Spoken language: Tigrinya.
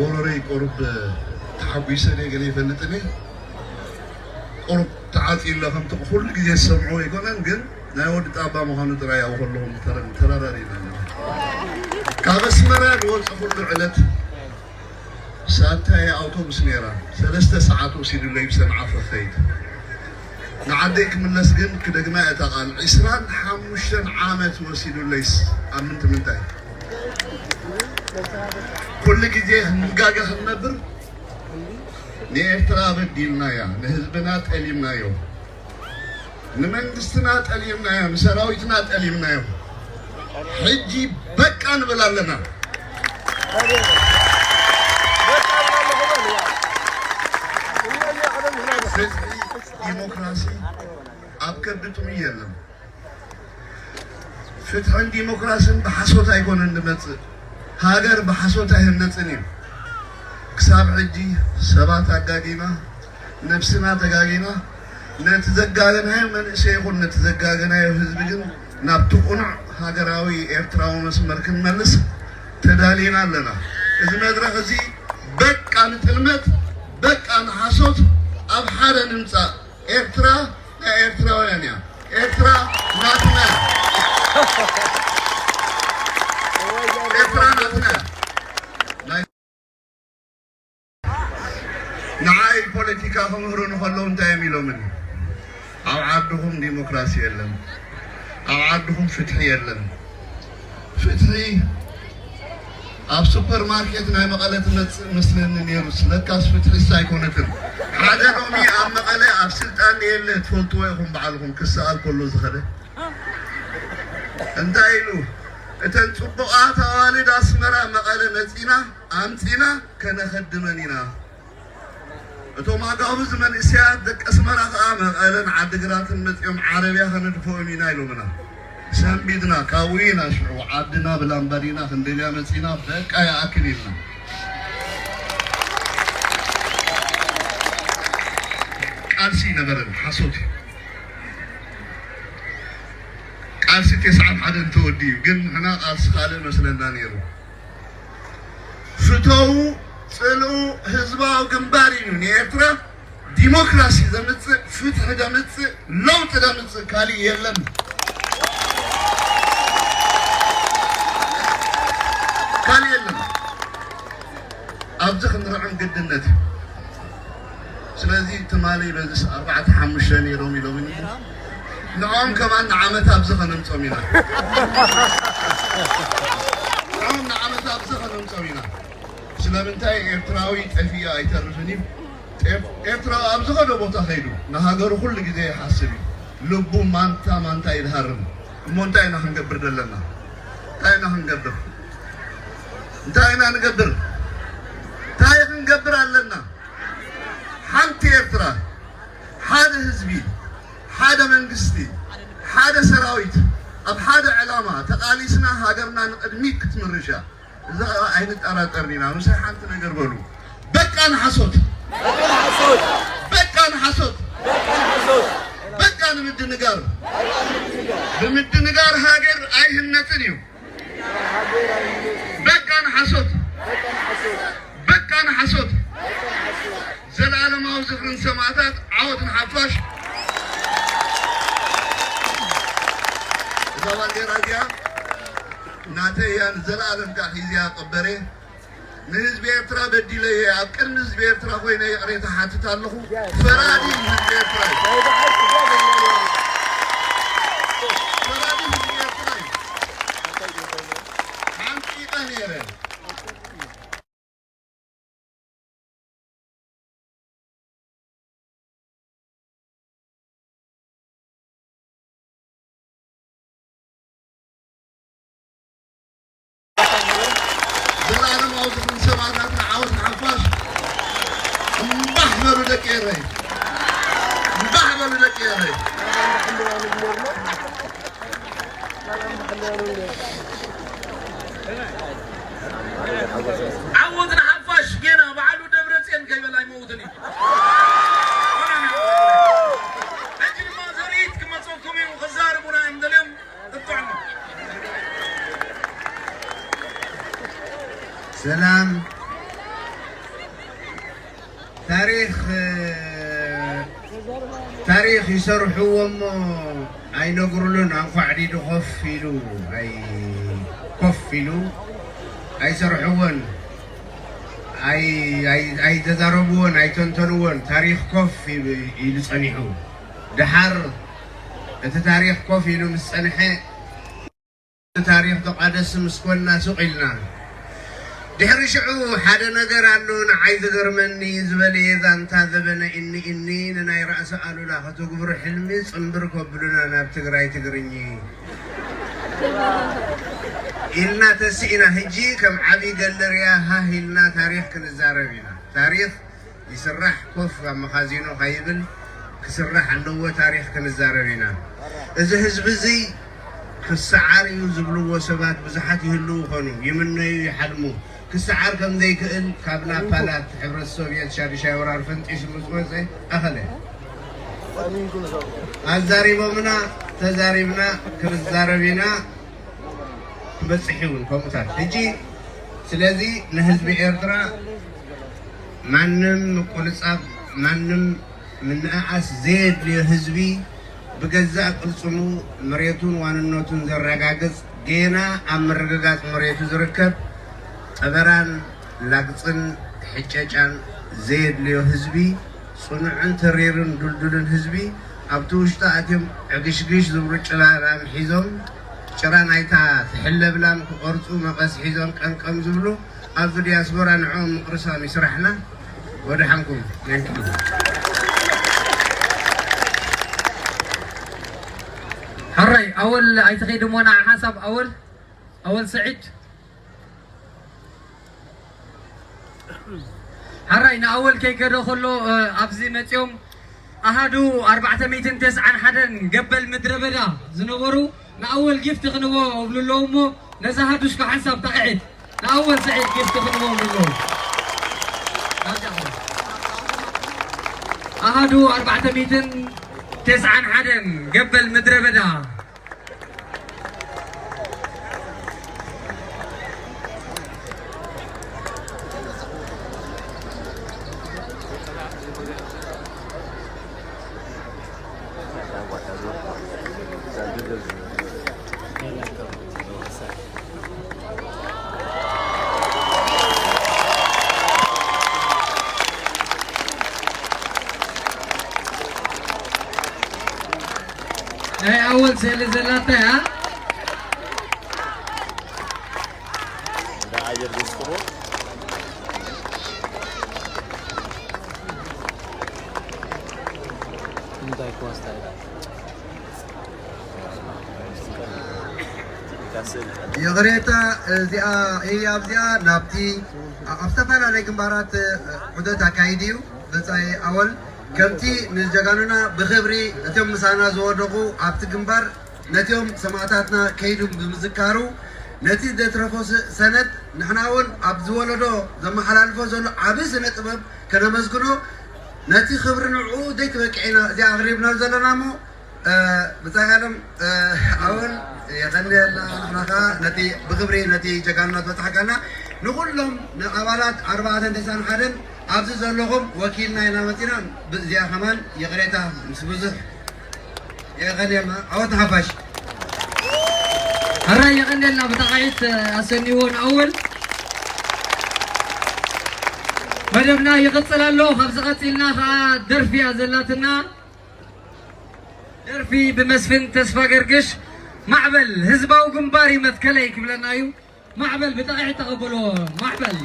ጎረረይ ቁሩብ ተሓጒሰ ድየ ገለ ይፈልጥን እየ። ቁሩብ ተዓጽዩ ኣሎ ከምቲ ኩሉ ግዜ ዝሰምዖ ኣይኮነን፣ ግን ናይ ወዲ ጣባ ምዃኑ ጥራይ ኣብኡ ከለኹም ተረ-፣ ተረዳዲእና ኣለና። ካብ ኣስመራ ዝወጸኹሉ ዕለት ሳታየ ኣውቶቡስ ነይራ፣ ሰለስተ ሰዓት ወሲዱለይ ብሰንዓፈ ክኸይድ። ንዓደይ ክምለስ ግን ክደግማ እታ ቃል፣ ዕስራን ሓሙሽተን ዓመት ወሲዱለይስ ኣብ ምንቲ ምንታይ? ኩሉ ግዜ ክንጋገ ክንነብር ንኤርትራ በዲልናያ፣ ንህዝብና ጠሊምናዮ፣ ንመንግስትና ጠሊምናዮ፣ ንሰራዊትና ጠሊምናዮ። ሕጂ በቃ ንብል ኣለና። ፍትሒ፣ ዲሞክራሲ ኣብ ከብዲ ጥሙይ የለን። ፍትሕን ዲሞክራስን ብሓሶት ኣይኮነን ዝመጽእ። ሃገር ብሓሶት ኣይህነጽን እዩ። ክሳብ ሕጂ ሰባት ኣጋጊና፣ ነብስና ተጋጊና፣ ነቲ ዘጋገናዮ መንእሰይ ይኹን ነቲ ዘጋገናዮ ህዝቢ ግን ናብቲ ቅኑዕ ሃገራዊ ኤርትራዊ መስመር ክንመልስ ተዳሊና ኣለና። እዚ መድረኽ እዚ በቃ ንጥልመት፣ በቃ ንሓሶት፣ ኣብ ሓደ ንምጻእ። ኤርትራ ናይ ኤርትራውያን እያ። ኤርትራ ናትና እያ። ኤርትራ ናትና እያ። ናይ ንዓይ ፖለቲካ ክምህሩኒ ከለዉ እንታይ እዮም ኢሎምኒ? ኣብ ዓድኹም ዲሞክራሲ የለን፣ ኣብ ዓድኹም ፍትሒ የለን። ፍትሒ ኣብ ሱፐርማርኬት ናይ መቐለ ትመጽእ መስለኒ ነይሩስ፣ ለካስ ፍትሒስ ኣይኮነትን። ሓደ ሎሚ ኣብ መቐለ ኣብ ስልጣን የለ፣ ትፈልጥዎ ኢኹም ባዕልኹም፣ ክሰኣል ከሎ ዝኸደ። እንታይ ኢሉ? እተን ጽቡቓት ኣዋልድ ኣስመራ መቐለ መጺና፣ ኣምጺና፣ ከነኸድመን ኢና። እቶም ኣጋብዝ መንእሰያት ደቂ ኣስመራ ከኣ መቐለን ዓድግራትን መጺኦም ዓረብያ ከነድፍኦም ኢና ኢሎምና። ሰንቢድና፣ ካብኡ ኢና ሽዑ ዓድና ብላምባዲና ክንደልያ መጺና፣ በቃ ይኣክል ኢልና። ቃልሲ ኣይነበረን፣ ሓሶት እዩ። ቃልሲ ተስዓን ሓደን ተወዲኡ፣ ግን ንሕና ቃልሲ ካልእ መስለና ነይሩ። ፍተዉ፣ ጽልኡ፣ ህዝባዊ ግንባር እዩ ንኤርትራ ዲሞክራሲ ዘምጽእ፣ ፍትሒ ዘምጽእ፣ ለውጢ ዘምጽእ፣ ካልእ የለን። ካልእ የለን። ኣብዚ ክንርዕም ግድነት እዩ። ስለዚ ትማሊ በዚ ኣርባዕተ ሓሙሽተ ነይሮም ኢሎምኒ። ንዖም ከማን ንዓመት ኣብዚ ከነምጾም ኢና። ንዖም ንዓመት ኣብዚ ከነምጾም ኢና። ስለምንታይ ኤርትራዊ ጠፊኡ ኣይተርፍን እዩ። ኤር-፣ ኤርትራዊ ኣብ ዝኸዶ ቦታ ከይዱ ንሃገሩ ኩሉ ግዜ ይሓስብ እዩ። ልቡ ማንታ ማንታ እዩ ዝሃርም። እሞ እንታይ ኢና ክንገብር ዘለና? እንታይ ኢና ክንገብር? እንታይ ኢና ንገብር? እንታይ ክንገብር ኣለና? ሓንቲ ኤርትራ፣ ሓደ ህዝቢ፣ ሓደ መንግስቲ፣ ሓደ ሰራዊት፣ ኣብ ሓደ ዕላማ ተቓሊስና ሃገርና ንቕድሚት ክትምርሻ። እዚ ኸኣ ኣይንጠራጠርን ኢና። ምሳይ ሓንቲ ነገር በሉ። በቃ ንሓሶት! በቃ ንሓሶት! በቃ ንምድንጋር! ብምድንጋር ሃገር ኣይህነጽን እዩ። በቃ ንሓሶት! በቃ ንሓሶት! ዘላለማዊ ዝኽሪ ንሰማእታት! ዓወት ንሓፋሽ! እዛ ባንዴራ እዚኣ ናተይ እያ፣ ንዘለኣለም ከኣ ሒዘያ ክቕበር እየ። ንህዝቢ ኤርትራ በዲለ እየ። ኣብ ቅድሚ ህዝቢ ኤርትራ ኮይነ ይቕሬታ ሓትት ኣለኹ። ፈራዲ ህዝቢ ኤርትራ እዩ። ፈራዲ ህዝቢ ኤርትራ እዩ። ሓንጺቐ ነይረ። ዘላለማዊ ዝኽሪ ንሰማእታትና! ዓወት ንሓፋሽ! እምባሕ በሉ ደቂ ኤረይ! እምባሕ በሉ ደቂ ኤረይ! ዓወት ንሓፋሽ! ጌና ባዕሉ ደብረጽዮን ከይበላ ኣይመውትን እዩ። ሕጂ ድማ ዘርኢት ክመጸኩም እዩ፣ ክዛረቡና እዮም ደልዮም። ጥዑም። ሰላም፣ ታሪኽ ታሪኽ ይሰርሕዎ እሞ ኣይነግሩሉን። ኣንኳዕ ዲዱ ኮፍ ኢሉ ኣይ ኮፍ ኢሉ ኣይሰርሕዎን፣ ኣይ ኣይተዛረብዎን፣ ኣይተንተንዎን። ታሪኽ ኮፍ ኢሉ ጸኒሑ። ደሓር እቲ ታሪኽ ኮፍ ኢሉ ምስ ጸንሐ፣ ታሪኽ ተቓደስ ምስ ኮንና ሱቕ ኢልና። ድሕሪ ሽዑ ሓደ ነገር ኣሎ ንዓይ ዝገርመኒ፣ ዝበለየ ዛንታ ዘበነ እኒ እኒ ንናይ ራእሲ ኣሉላ ከተግብሩ ሕልሚ ጽንብር ከብሉና ናብ ትግራይ ትግርኚ ኢልና ተስኢና። ሕጂ ከም ዓብዪ ገለርያ ሃህ ኢልና ታሪኽ ክንዛረብ ኢና። ታሪኽ ይስራሕ፣ ኮፍ ኣብ መኻዚኖ ከይብል ክስራሕ ኣለዎ። ታሪኽ ክንዛረብ ኢና። እዚ ህዝቢ እዚ ክሰዓር እዩ ዝብልዎ ሰባት ብዙሓት ይህልዉ ኾኑ፣ ይምነዩ፣ ይሓልሙ። ክሰዓር ከም ዘይክእል ካብ ናፓላት ሕብረት ሶቭየት ሻድሻይ ወራር ፈንጢሱ ምስ መጸ ኣኸለ። ኣዛሪቦምና፣ ተዛሪብና፣ ክንዛረብ ኢና። ክበጽሕ እውን ከምኡታት። ሕጂ ስለዚ ንህዝቢ ኤርትራ ማንም ምቁልጻፍ፣ ማንም ምንእኣስ ዘየድልዮ ህዝቢ፣ ብገዛእ ቅልጽሙ መሬቱን ዋንነቱን ዘረጋግጽ፣ ጌና ኣብ ምርግጋጽ መሬቱ ዝርከብ፣ ጠበራን ላግጽን ሕጨጫን ዘየድልዮ ህዝቢ፣ ጽኑዕን ተሪርን ድልዱልን ህዝቢ፣ ኣብቲ ውሽጢ ኣትዮም ዕግሽግሽ ዝብሉ ጭራ ላም ሒዞም፣ ጭራ ናይታ ትሕለብ ላም ክቖርጹ መቐስ ሒዞም ቀምቀም ዝብሉ፣ ኣብዚ ዲያስፖራ ንዕኦም ምቕርሳም እዩ ስራሕና። ወደሓንኩም። Thank you። ሕራይ ኣወል ኣይትኸይድ እሞ ንዓ ሓሳብ ኣወል፣ ኣወል ስዒድ። ሕራይ ንኣወል ከይከዶ ከሎ፣ እ፣ ኣብዚ መጺኦም ኣሃዱ ኣርባዕተ ሚእትን ተስዓን ሓደን ገበል ምድረ በዳ ዝነበሩ ንኣወል ጊፍቲ ክንቦ እብሉ ኣለዉ እሞ ነዚ ኣሃዱ እስከ ሓንሳብ ጣቕዒት ንኣወል ስዒድ ጊፍቲ ክንቦ እብሉ ኣለዉ። ኣሃዱ ኣርባዕተ ሚእትን ተስዓን ሓደን ገበል ምድረ በዳ። ናይ ኣወል ስእሊ ዘላታ እያ። እንዳ ኣየር ዲስኮ። እንታይ ክዋስታ ኢላ? ይቕሬታ፣ እዚኣ እያ፣ ኣብዚኣ ናብቲ ኣብ ዝተፈላለየ ግንባራት ዑደት ኣካይዲ እዩ። ብጻይ ኣወል ከምቲ ንጀጋኑና ብኽብሪ እቶም ምሳና ዝወደቑ ኣብቲ ግንባር ነቲኦም ሰማእታትና ከይዱ ብምዝካሩ፣ ነቲ ዘትረፎ ስ-፣ ሰነድ ንሕና እውን ኣብ ዝወለዶ ዘመሓላልፎ ዘሎ ዓቢ ስነ ጥበብ ከነመስግኖ፣ ነቲ ክብሪ ንዕኡ ዘይትበቅዕ ኢና እዚኣ ኣቕሪብና ዘለና እሞ፣ እ፣ ብጻይ ኣለም፣ እ፣ ኣወል የቐንየልና። ንሕና ኸኣ ነቲ ብኽብሪ ነቲ ጀጋኑና ትበጽሓካና፣ ንኹሎም ንኣባላት ኣርባዕተን ተስዓን ሓደን ኣብዚ ዘለኹም ወኪልና ኢና መጺና። ብዚኣ ከማን ይቕሬታ ምስ ብዙሕ የቐንየልና። ዓወት ንሓፋሽ። ሕራይ የቐንየልና ብጣቕዒት ኣሰንይዎ ንኣወል። መደብና ይቕጽል ኣሎ። ካብዚ ቀጺልና ኸኣ ደርፊ እያ ዘላትና። ደርፊ ብመስፍን ተስፋ ገርግሽ። ማዕበል ህዝባዊ ግንባር እዩ መትከለይ ክብለና እዩ። ማዕበል ብጣቕዒት ተቐበሎ። ማዕበል።